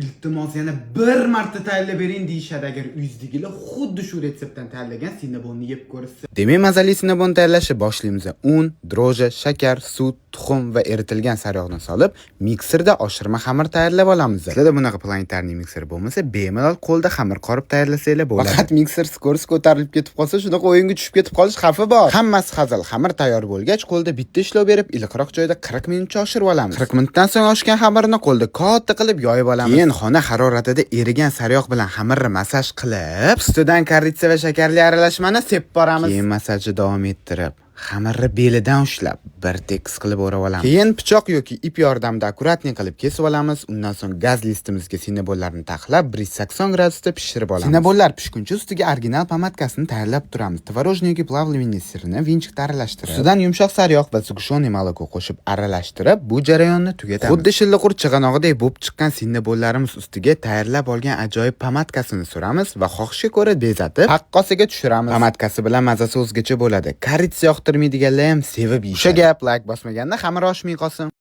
"Iltimos, yana bir marta tayyorlab bering", deyishadi agar uyingizdagilar xuddi shu retseptdan tayyorlagan sinnabonni yeb ko'rsa. Demak, mazali sinnabon tayyorlashni boshlaymiz. Un, дрожжи, shakar, sut, tuxum va eritilgan sariyog'ni solib, mikserda oshirma xamir tayyorlab olamiz. Sizlarda bunaqa планетарный mikser bo'lmasa, bemalol qo'lda xamir qorib tayyorlasanglar bo'ladi. Faqat mikser скорость ko'tarilib ketib qolsa, shunaqa o'yinga tushib ketib qolish xavfi bor. Hammasi hazil. Xamir tayyor bo'lgach, qo'lda bitta ishlov berib, iliqroq joyda 40 minutcha oshirib olamiz. 40 minutdan so'ng oshgan xamirni qo'lda katta qilib yoyib olamiz. Keyin xona haroratida erigan sariyog' bilan xamirni massaj qilib, ustidan корица va shakarli aralashmani sepib boramiz. Keyin massajni davom ettirib, xamirni belidan ushlab, bir tekis qilib o'rab olamiz. Keyin pichoq yoki ip yordamida аккуратный qilib kesib olamiz. Undan so'ng gaz listimizga sinnabonlarni taxlab, 180 gradusda pishirib olamiz. Sinnabonlar pishguncha ustiga original помадка sini tayyorlab turamiz. Творожный yoki плавленый сыр ni венчик da aralashtirib, ustidan yumshoq sariyog' va сгущенный молоко qo'shib aralashtirib, bu jarayonni tugatamiz. Xuddi shilliqurt chig'anog'idek bo'lib chiqqan sinnabonlarimiz ustiga tayyorlab olgan ajoyib помадка sini suramiz va xohishga ko'ra bezatib, paqqosiga tushiramiz. Помадка si bilan mazasi o'zgacha bo'ladi. Корица yoqtirmaydiganlar ham sevib yeyishadi. O'sha gap, layk bosmaganda xamir oshmay qolsin.